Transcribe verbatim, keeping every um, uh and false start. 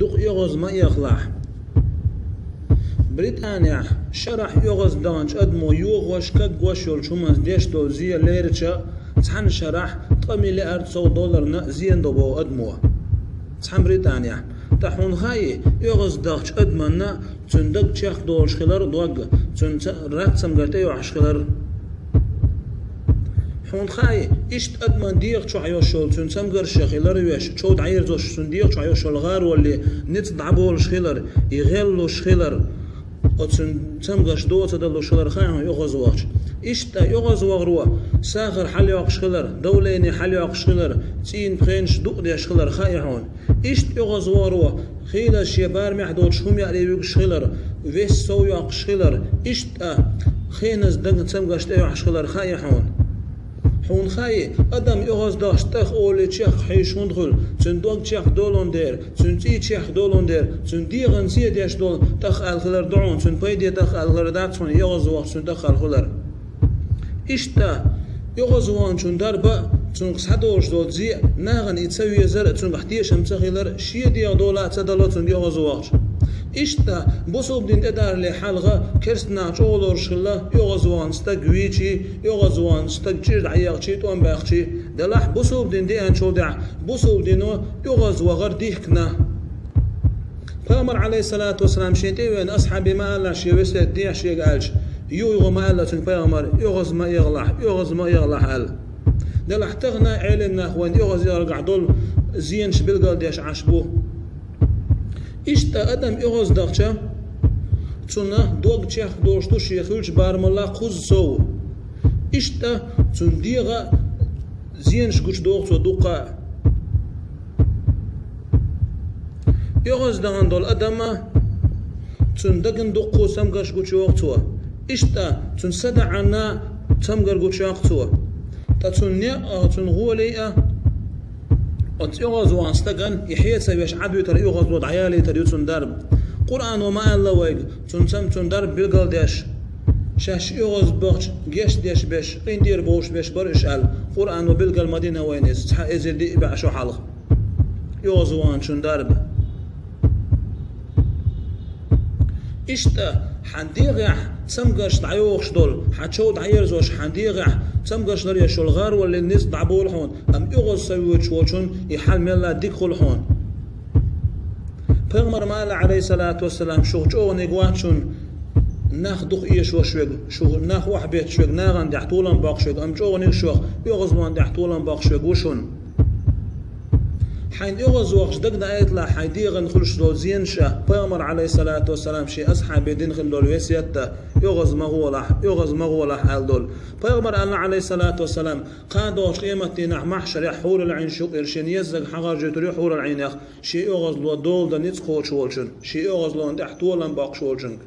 Дукха оьгӀаз ма эхалахь. Британехь шарахь оьгӀаз даханчу адамо йохош, кагош йолчу хӀуманца деш долу зен лерича, цхьана шарахь ткъа миллиард сов долларна зен до боху адамо. Цхьана Британехь. Ткъа хьуна хаьий, оьгӀаз дахчу адаманна цуьнан даг чекхдолуш хилар дог, цуьнан ца-, рак цамгар тӀейохьуш хилар. Хьуна хаьий, иштта адаман дегӀа чохь йолуш йолу цуьнан цамгарш а хилар веш, чов дӀаерзош цуьнан дегӀа чохь йолуш йолу гӀаролле ницкъ дӀаболуш хилар, и гӀеллуш хилар, оцу цуьнан цамгарш доца далуш хилар хаьий хьуна оьгӀаз вахча. Иштта оьгӀаз вахаро сахар хьалайоккхуш хилар, давление хьалайоккхуш хилар, цӀийнан пхенаш дукъ деш хилар хаьий хьуна. Иштта оьгӀаз вахаро хилар шен барамехь доцуш хӀума яаре вуьгуш хилар, вес сов йоккхуш хилар, иштта хеназа дагна цамгарш тӀейохьуш хилар хаьий хьуна. Хьуна хаьий, адам оьгӀаз дахча тӀах олий чекх хьийзаш хӀунда хуьлу, цуьнан дог чекхдолун дера, цуьнан цӀий чекхдолун дера, цуьнан дегӀан зен деш долу тӀах аьлла хилар ду хьуна, цуьнан пайде тӀах аьлла хилар дац хьуна, оьгӀаз вахча цуьнан тӀах аьлла хилар. Иштта, оьгӀаз ваханчун дарба а, цуьнга схьадолуш долу зен а, нахана и ца везар а, цуьнгахь тешам ца хилар а, шен дегӀан дола а ца дало цуьнга оьгӀаз вахча. Иштта, бусалба дин тӀедарле хьалха, керста нах чӀогӀа лоруш хилла, оьгӀаз вахана стаг вийчий, оьгӀаз вахана стаг чӀир дӀаехчий, тӀом баьхчий, делахь бусалба дин деанчул тӀаьхьа, бусалба дино оьгӀаз вахар дихкина. Пайхамар, Ӏалайхиссалату вассалам, шен тӀе а веана асхьабе ма аьлла шен весет дехьа шега аьлча, юха-юха ма аьлла цуьнга пайхамар, оьгӀаз ма эгӀалахь, оьгӀаз ма эгӀалахь аьлла. Делахь тахана а Ӏелам нах вайна оьгӀаз эгӀаргахь долу зенаш билгалдеш Ӏаш бу. Иштта адам оьгӀаз дахча, цунна дог чекхдолуш ду шен хуьлучу барамалла кхузза сов. Иштта цунна дегӀан зенаш гучудоху цо дуккха а. ОьгӀаз дахана долу адамна цуьнан дагна дуккха а цамгарш гучуйоху цо. Иштта цуьнан садаӀанна цамгар гучуйоккху цо. Ткъа цуьнан некъа, цуьнан гӀоле а, оцу оьгӀаз вахана стагана и хье ца веш Ӏадвитар, оьгӀазло дӀаялийтар ю цуьнан дарба. Къуръано ма аьлла вайга, цуьнан цам-, цуьнан дарба билгалдеш, шаьш оьгӀаз бахча гечдеш берш, къинтӀера бовлуш берш бара уьш аьлла. Къуръано билгал ма дина вайна иза, цхьа эзар диъ бӀе шо хьалха. ОьгӀаз ваханчун дарба. Иштта, хьан дегӀехь цамгарш дӀайохуш долу, хьан чов дӀаерзош, хьан дегӀехь цамгарш ларъеш йолу гӀароллин ницкъ дӀаболу хьуна, амма оьгӀаз ца воьдуш волчун и хьал мелла дика хуьлу хьуна. Пайхамар ма аьлла, Ӏалайхиссалату вассалам, шух чӀогӀаниг вац шуна нах дукха эшош верг, шух нах охьабетташ верг, нахана тӀехь толам боккхуш верг, амма чӀогӀаниг шух оьгӀазлонна тӀехь толам боккхуш верг ву шуна. Хьайна оьгӀаз вахча дагна айталахь хьайн дегӀана хуьлуш долу зенаш а, пайхамар, Ӏалайхиссалату вассалам, шен асхьабе дина хилла долу весет а, оьгӀаз ма гӀолахь, оьгӀаз ма гӀолахь аьлла долу. Пайхамар аьлла, Ӏалайхиссалату вассалам, кхана догӀучу къематдийнахь маьхьшарехь хьурул Ӏийнаш юкъера шен еззиг хьагӀаржуьйтур ю хьурул Ӏийнех, шен оьгӀазло дола дан ницкъ кхочуш волчун, шен оьгӀазлонна тӀехь толам боккхуш волчуьнга.